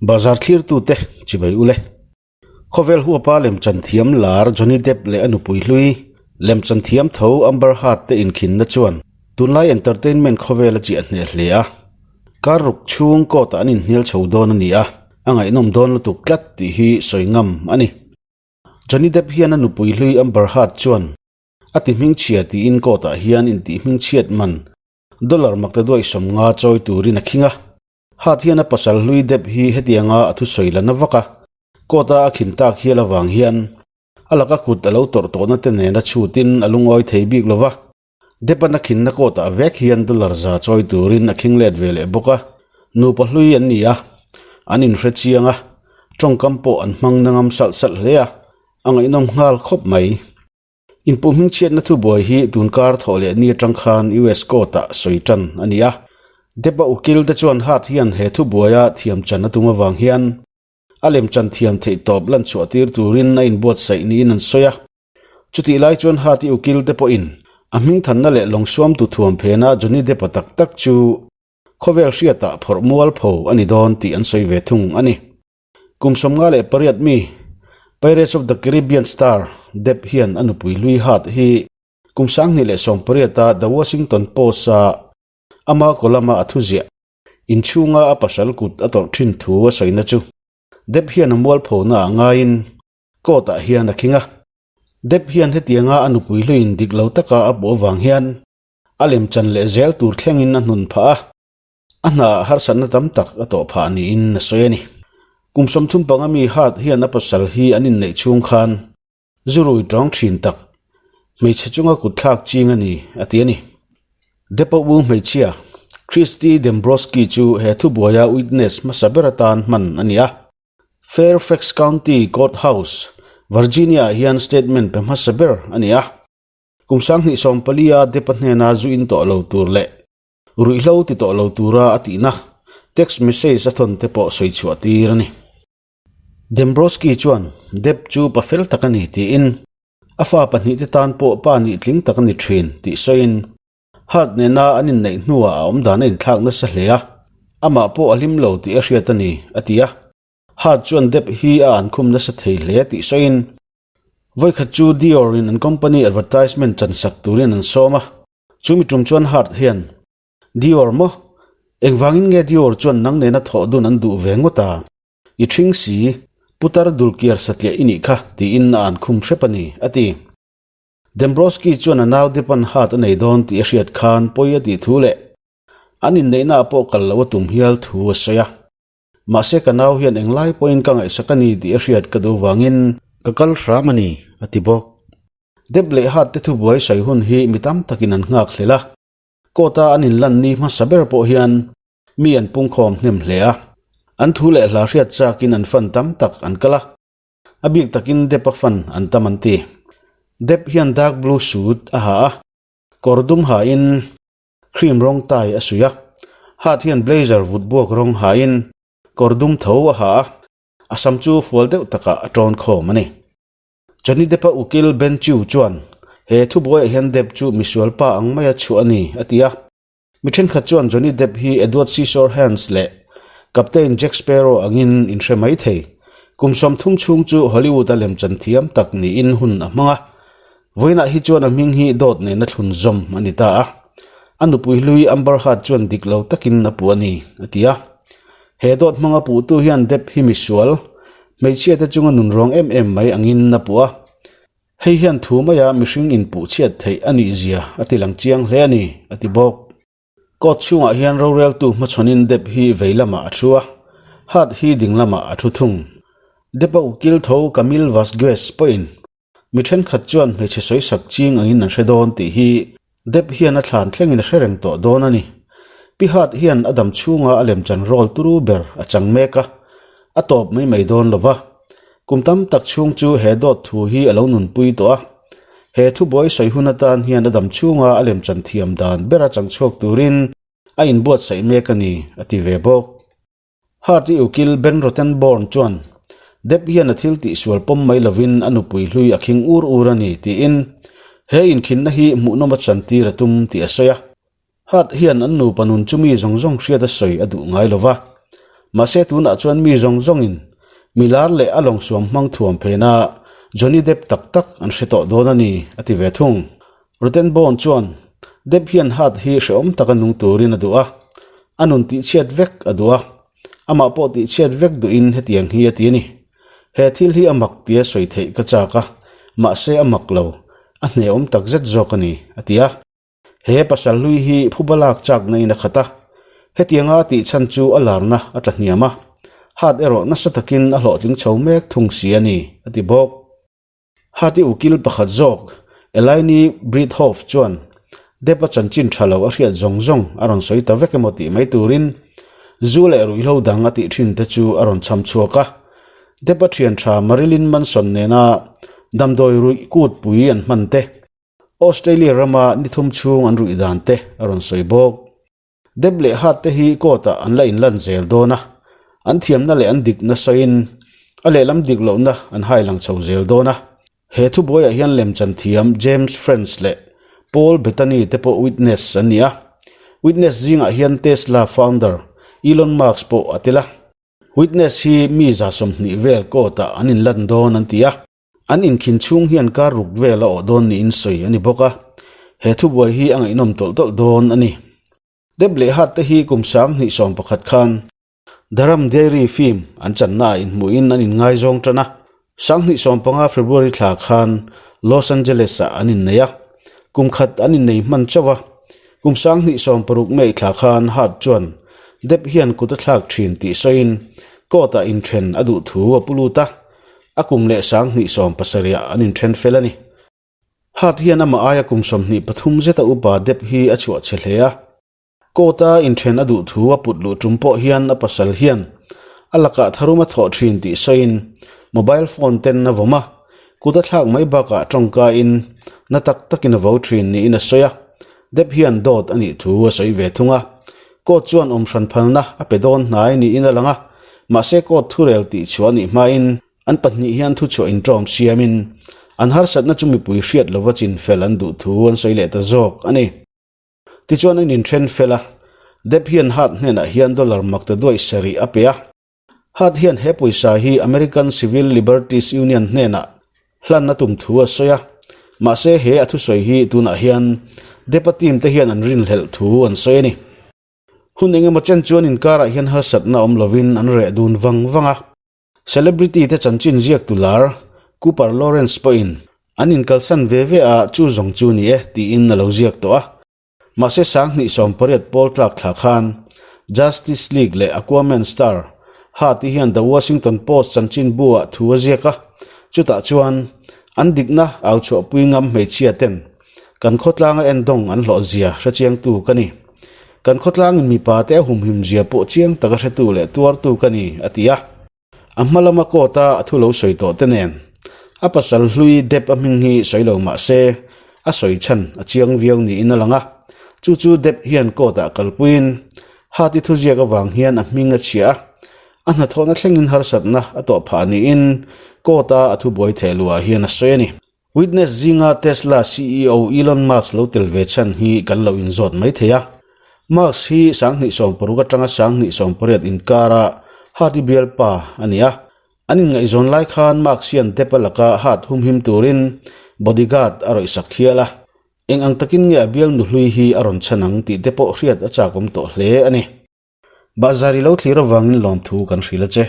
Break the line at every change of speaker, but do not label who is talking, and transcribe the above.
Bazar thlirtute chibai ule. Khawvel huapa lemchan thiam lar Johnny Depp leh a nupui hlui lemchan thiam tho Amber Heard te inkhinna chuan tunlai entertainment khawvel a chiah hneh hle a. Kar ruk chhung court ah an inhnial chho dawn a ni a, a ngaihnawm dawn lutuk tlat tih hi sawi ngam a ni. Johnny Depp hian a nupui hlui Amber Heard chuan a ti hmingchhia tiin court ah hian intih hmingchhiat man dollar maktaduaih 50 chawi turin a khing a. Heard hian a pasal hlui Depp hi hetianga a thusawi la na vak a, court a a khin tak hial avang hian a laka kut a lo tawrh tawhna te nena chhutin a lungawi thei bik lo va. Depp-an a khinna court ah vek hian dollar za chawi turin a khing let ve leh bawk a, nupa hlui an ni a, an inhre chiang a, tawngkam pawh an hmang na ngam salh salh hle a, a ngaihnawm nghal khawp mai. Inpuh hmingchhiatna thubuai hi tunkar thawh leh ni atang khan US court ah sawi tan a ni a. Depp-a ukil te chuan Heard hian he thubuaia thiam chan a tum avang hian a lemchan thiam theih tawp lan chhuah tir turin a inbuatsaih niin an sawi a. Chutih lai chuan Heard-i ukil te pawhin a hmingthanna leh lawngsuamtu thuam phena Johnny Depp-a tak tak chu khawvel hriatah phawrh mualpho a ni dawn tih an sawi ve thung a ni. Kum 58 mi Pirates of the Caribbean star Depp hian a nupui hlui Heard hi kum 2018 a The Washington Post-a ama column-a a thuziah inchhunga a pasal kut a tawrh thin thu a sawina chu Depp hian a mualphona ah ngaiin court ah hian a khing a. Depp hian hetianga a nupui hluiin dik lo taka a puh avang hian a lemchan leh zel tur thlengin a hnun phah a. A hnaah harsatna tam tak a tawh phah niin a sawi a ni. Kum 35 mi Heard hian a pasal hi an inneih chhung khan zu rui tawng thin tak, hmeichhe chunga kutthlak ching a ni, a ti a ni. Depp-a u hmeichhia, Christy Dembrowski chu he thubuaia witness hmasa ber atan hman a ni a. Fairfax County Courthouse, Virginia-ah hian statement pe hmasa ber a ni a. Kum 2014-a Depp-a hnena zu in tawh lo tur leh Ruihhlo ti tawh lo tura a tihna text message a thawn te pawh sawi chhuah tir a ni. Dembrowski chuan Depp chu pa fel tak a ni tiin a fa pahnihte tan pawh pa nih tling tak a ni thin tih sawiin Heard nena an inneih hnuah a awmdan a inthlak nasa hle a, amah pawh a hlim lo tih a hriat a ni, a ti a. Heard chuan Depp hi a ankhum nasa thei hle tih sawiin vawikhat chu Dior-in an company advertisement chansak turin an sawm a. Chumi tum chuan Heard hian, Dior maw? Engvangin nge Dior chuan nang nena thawh dun an duh ve ngawt a? I ṭhing si, putar dulkiar satliah i nih kha, tiin a an khum hrep a ni, a ti. Dembrowski chuan a nau Depp-a'n Heard a nei dawn tih a hriat khan pawi a tih thu leh an inneihnaah pawh kal loh a tum hial thu a sawi a. Mahse ka nau hian englai pawhin ka ngaihsak a ni tih a hriat ka duh vangin ka kal hram a ni, a ti bawk. Depp leh Heard te thubuai sawi hun hi mi tam takin an nghak hlel a, court a an inlan ni hmasa ber pawh hian mi an pungkhawm hnem hle a, an thu leh hla hriat chakin an fan tam tak an kal a, a bik takin Depp a fan an tam an ti. Depp hian dark blue suit a ha a, kawr dum hain cream rawng tie a suih a, Heard hian blazer vut buak rawng hain kawr dum tho a ha a, a sam chu fual deuh takah a tawn khawm a ni. Johnny Depp-a ukil Ben Chew chuan, He thubuaiah hian Depp chu misual pa ang maia chhuah a ni, a ti a. Mi thenkhat chuan Johnny Depp hi Edward Scissorhands leh Captain Jack Sparrow angin in hre mai thei. Kum 30 chhung chu Hollywood-a lemchan thiam tak niin hun a hmang a. Vawiinah hi chuan a hming hi dawt nena thlun zawm a ni ta a. A nupui hlui Amber Heard chuan dik lo takin a puh a ni, a ti a. He dawt hmanga puhtu hian Depp hi misual, Hmeichhia te chunga nun ruang em em mai angin a puh a, hei hian thu maia mihring inpuh chhiat theih a nih zia a ti lang chiang hle a ni, a ti bawk. Court chhungah hian roreltu hmachhawnin Depp hi vei lamah a thu a, Heard hi ding lamah a thu thung. Depp-a ukil tho Camille Vasquez pawhin Mi thenkhat chuan hmeichhe sawisak ching angin an hre dawn tih hi Depp hian a thlan thlengin a hre reng tawh dawn a ni. Pi Heard hian a dam chhunga a lemchan role turu ber a chang mek a, a tawp mai mai dawn lo va. Kum tam tak chhung chu he dawt thu hi a lo nunpui tawh a. He thubuai sawi hun atan hian a dam chhunga a lemchan thiam dan bera chang chhuak turin a inbuatsaih mek a ni, a ti ve bawk. Heard-i ukil Ben Rottenborn chuan, Depp hian a thil tihsual pawm mai lovin a nupui hlui a khing ur ur a ni, tiin he inkhinna hi hmuhnawm a chantir a tum tih a sawi a. Heard hian an nupa nun chu mi zawng zawng hriat a sawi a duh ngai lo va. Mahse tunah chuan mi zawng zawngin mi lar leh a lawngsuam hmang thuam phena Johnny Depp tak tak an hre tawh dawn a ni, a ti ve thung. Rotenborn chuan Depp hian Hart hi hrehawm taka nung turin a duh a, a nun tihchhiat vek a duh a, amah pawh tihchhiat vek duhin hetiang hi a ti a ni. He thil hi a mak tia sawi theih ka chak a, mahse a mak lo, a hneawm takzet zawk a ni, a ti a. He pasal hlui hi phuba lak chakna in a khat a, hetianga a tih chhan chu a larna a tla hniam a, Hart erawh nasa takin a hlawhtling chho mek thung si a ni, a ti bawk. Hart-i ukil pakhat zawk, Elaine Breedhoff chuan Depp-a chanchin tha lo a hriat zawng zawng a rawn sawi ta vek emaw tih mai turin zu leh ruihhlo dang a tih thin te chu a rawn cham chhuak a. Depp-a thian tha Marilyn Manson nena damdawi ruih kut pui an hman te, Australia rama ni thum chhung an ruih dan te a rawn sawi bawk. Depp leh Hart te hi court ah an la inlan zel dawn a, an thiamna leh an dikna sawiin a lehlam dik lohna an hai lang chho zel dawn a. He thubuaiah hian lemchan thiam James French leh Paul Bettany te pawh witness an ni a. Witness zingah hian Tesla founder Elon Musk pawh a tel a. Witness hi mi 20 vel court ah an inlan dawn an ti a. An inkhin chhung hian kar ruk vel a awh dawn niin sawi a ni bawk a, he thubuai hi a ngaihnawm tawlh tawlh dawn a ni. Depp leh Hart te hi kum 2011 khan Dharam Diary film an channaah inhmuhin an inngaizawng tan a, 2015 February thla khan Los Angeles-ah an innei a, kum khat an innei hman chauh a. Kum 2016 May thla khan Hart chuan Depp hian kut a thlak thin tih sawiin court-ah inthen a duh thu a pu lut a, A kum leh 2017 ah an inthen fel a ni. Hart hian amah aia kum 23 zeta upa Depp hi a chhuah chhe hle a. Court-a inthen a duh thu a put luh tum pawh hian a pasal hian a lakah tharum a thawh thin tih sawiin mobile phone ten a vawm a, kut a thlak mai bakah tawngkain na tak takin a vo thin niin a sawi a. Depp hian dawt a nih thu a sawi ve thung a. Court chuan awm hran phalna a pe dawn hnai niin a lang a, mahse court thurel tihchhuah a nih hmain an pahnih hian thuchhuah inṭawm siamin an harsatna chu mipui hriat lova chin fel an duh thu an sawi leh ta zawk a ni. Tichuan an inṭhen fel a, Depp hian Hart hnenah hian dollar mak ta duaih sarih a pe a. Hart hian he pawisa hi American Civil Liberties Union hnenah hlan a tum thu a sawi a, mahse he a thusawi hi tunah hian Depp-a team te hian an rinhlelh thu an sawi a ni. Hun engemaw chen chuan inkarah hian harsatna awm lovin an reh dun vang vang a. Celebrity te chanchin ziaktu lar Cooper Lawrence pawhin an inkalsan ve ve a chu zawng chu ni e tiin a lo ziak tawh a. Mahse 2018 pawl tlak thla khan Justice League leh Aquaman star Hart-i hian The Washington Post chanchinbu ah thu a ziak a, chutah chuan an dikna au chhuahpui ngam hmeichhia ten kan khawtlanga endawng an hlawh zia hrechiangtu ka ni. Kan khawtlangin mipa te a humhim zia pawh chiang taka hretu leh tuartu ka ni, a ti a. A hma lama court a a thu lo sawi tawh te nen a pasal hlui Depp a hming hi sawi lo mah se a sawi chhan a chiang viau niin a lang a, chu chu Depp hian court ah kalpuiin Hart-i thuziak avang hian a hming a chhiah a, a hnathawhna thlengin harsatna a tawh phah niin court a a thubuai theh luah hian a sawi a ni. Witness zinga Tesla ceo Elon Musk lo tel ve chhan hi kan lo inzawt mai thei a. Musk hi 2016 atanga 2018 inkara Hart-i bialpa a ni a. An inngaihzawn lai khan Musk hian Depp-a laka Hart humhim turin bodyguard a rawihsak hial a. Eng ang takin nge a bialnu hlui hi a rawn chhan ang tih te pawh hriat a chakawm tawh hle a ni. Bahzar i lo thlir avangin lawmthu kan hrilh a che.